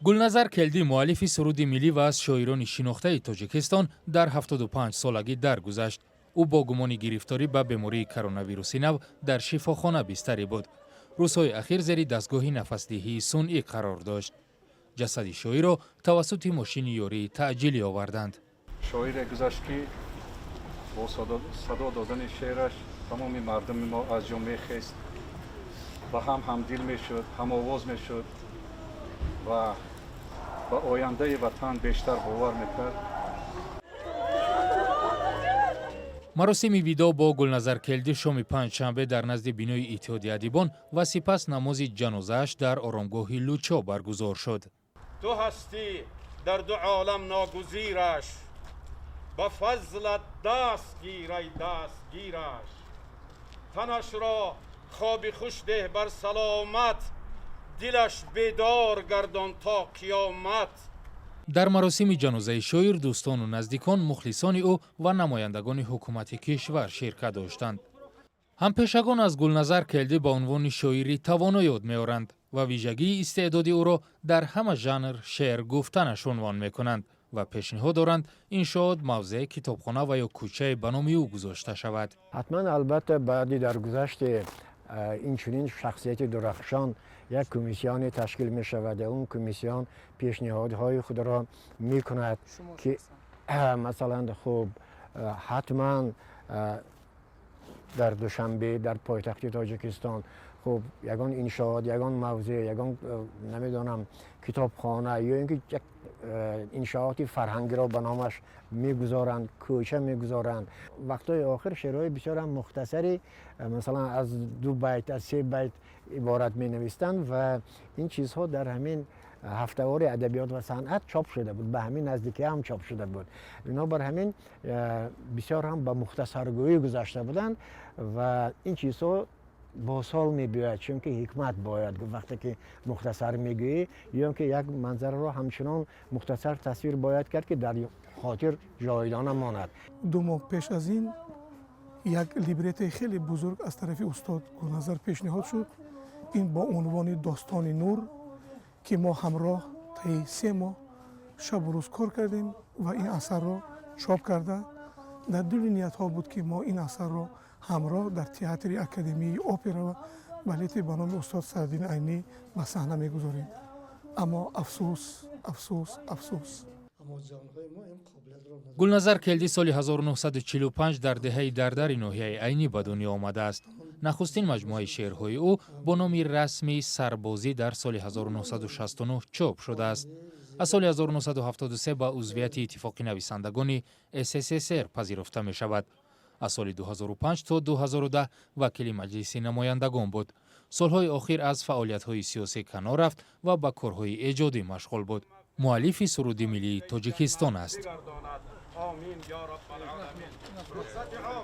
Гулназар Келдӣ, муаллифи суруди миллӣ ва аз шоирони шинохтаи Тоҷикистон, дар 75 солагӣ даргузашт. Ӯ бо гумони гирифторӣ ба бемории коронавируси нав дар шифохона бистарӣ буд. Рӯзҳои ахир зери дастгоҳи нафасдиҳии сунъӣ қарор дошт. Ҷасади шоирро тавассути мошини ёрии таъҷилӣ оварданд. Шоире гузашт, ки бо садо додани шеъраш тамоми мардуми мо аз ҷо мехест, ба ҳам ҳамдил мешуд, ҳамовоз мешуд ва ба ояндаи ватан бештар бовар мекард. Маросими видоъ бо Гулназар Келдӣ шоми панҷшанбе дар назди бинои Иттиҳоди адибон ва сипас намози ҷанозааш дар оромгоҳи Лучо баргузор шуд. Ту ҳастӣ дар ду олам ногузираш, ба фазлат даст гир, ай дастгираш. Танашро хоби хуш деҳ бар саломат, дилаш бедор гардон то қиёмат. Дар маросими ҷанозаи шоир дӯстону наздикон, мухлисони ӯ ва намояндагони ҳукумати кишвар ширкат доштанд. Ҳампешагон аз Гулназар Келдӣ ба унвони шоири тавоно ёд меоранд ва вижагии истеъдоди ӯро дар ҳама жанр шеър гуфтанаш унвон мекунанд ва пешниҳод доранд, иншоот, мавзеъ, китобхона ва ё кӯчае ба номи ӯ гузошта шавад. Ҳатман, албатта, баъди даргузашти ин чунин шахсияти дурахшон як комиссионе ташкил мешавад. Он комиссион пешниҳодҳои худро мекунад, ки масалан, хуб, ҳатман дар Душанбе, дар пойтахти Тоҷикистон, хуб, ягон иншоот, ягон мавзеъ, ягон, намедонам, китобхона ё ин ки як иншооти фарҳангиро ба номаш мегузоранд, кӯча мегузоранд. Вақтҳои охир шеърҳои бисёрам мухтасари, масалан, аз ду байт, аз се байт иборат менавистанд ва ин чизҳо дар ҳамин ҳафтавори адабиёт ва санъат чоп шуда буд, ба ҳамин наздикӣ ҳам чоп шуда буд. Бинобар ҳамин бисёр ҳам ба мухтасаргӯӣ гузашта буданд ва ин чизҳо бо сол мебиёяд, чунки ҳикмат бояд гуфт, вақте ки мухтасар мегӯӣ ё ки як манзараро ҳамчунон мухтасар тасвир бояд кард, ки дар хотир ҷовидона монад. 2 моҳ пеш аз ин як либреттои хеле бузург аз тарафи устод Гулназар пешниҳод шуд. Ин бо унвони «Достони нур», ки мо ҳамроҳ таи 3 моҳ шабу рӯз кор кардем ва ин асарро чоп карда, дар дили ниятҳо буд, ки мо ин асарро ҳамроҳ дар театри Академияи опера ва балети ба номи устод Садриддин Айнӣ ба саҳна мегузорем. Аммо афсӯс, афсӯс, афсӯс. Гулназар Келдӣ соли 1945 дар деҳаи Дардари ноҳияи Айнӣ ба дунё омадааст. Нахустин маҷмӯаи шеърҳои ӯ бо номи «Расми сарбозӣ» дар соли 1969 чоп шудааст. Аз соли 1973 ба узвияти Иттифоқи нависандагони СССР пазируфта мешавад. Аз соли 2005 то 2010 вакили Маҷлиси намояндагон буд. Солҳои охир аз фаъолиятҳои сиёсӣ канор рафт ва ба корҳои эҷодӣ машғул буд. Муаллифи суруди миллии Тоҷикистон аст. Омин ё Раббал оламин.